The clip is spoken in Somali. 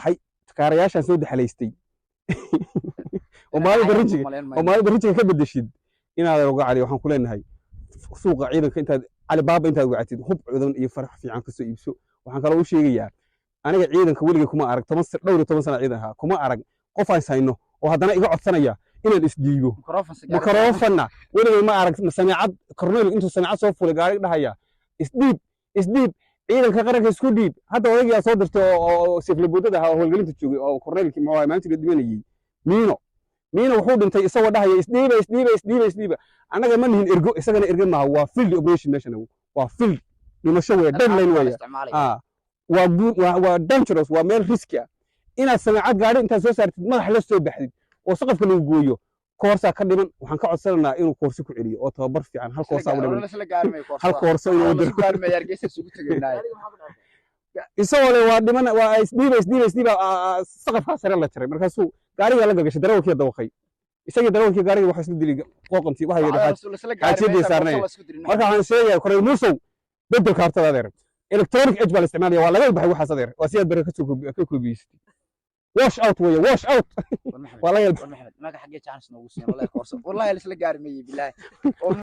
Baxay kaarayaashaan soo daxalaystay oo maalinta rinjiga oo maalinta rinjiga ka bedeshid inaad uga cali. Waxaan ku leenahay, suuqa ciidanka intaad Calibaaba intaad wacatid, hub cudan iyo farax fiican kasoo iibso. Waxaan kaloo u sheegayaa, aniga ciidanka weligay kuma arag, 10, 15 sano ciidan ahaa, kuma arag qof aan hayno oo haddana iga codsanaya inaan isdhiibo. Microphone-na weligay ma arag, sameecad korneyl intuu sameecad soo fulay gaari dhahaya, "Isdhiib, isdhiib, ciidanka qaranka isku dhiib." Hadda odaygaa soo dirtay oo seeflaboodada ahaa oo howlgelinta joogay oo korneylkii, muxuu ahaa, maalintii la dhimanayey Miino Miino, wuxuu dhintay isagoo dhahaya, "Isdhiiba, isdhiiba, isdhiiba, isdhiiba." Annaga ma nihin ergo, isagana ergo maaha. Waa field operation meeshan, waa field dhimasho weeye, deadline weeye. Waa guur, waa dangerous, waa meel riski ah inaad sameecad gaadhi intaad soo saartid, madax la soo baxdid oo saqafka lagu gooyo. Koorsaa ka dhiman. Waxaan ka codsanaynaa inuu koorso ku celiyo oo tababar fiican, hal koorsaa u dhiman, hal koorso inuu diro. Isagoo le waa dhiman, waa isdhiiba, isdhiiba, isdhiiba, saqafkaa sare la jaray. Markaasuu gaarigaa la galgashay, darawalkii dawaqay, isagii darawalkii gaariga waxa isla dilay qooqantii waxa yidhi xaajiyadii saarnay. Marka waxaan sheegayaa, korneyl Muusow, bedel kaartada adeer. Electronic age baa la isticmaalaya, waa laga baxay waxaas adeer. Waa si aad bare kasoo ka koobiyeysatid. Wash out weeye, wash out waa laga. Maxamed, maga xaggee chance noogu siin? Wallahi koorso, wallahi la isla gaari mayey, bilaahi.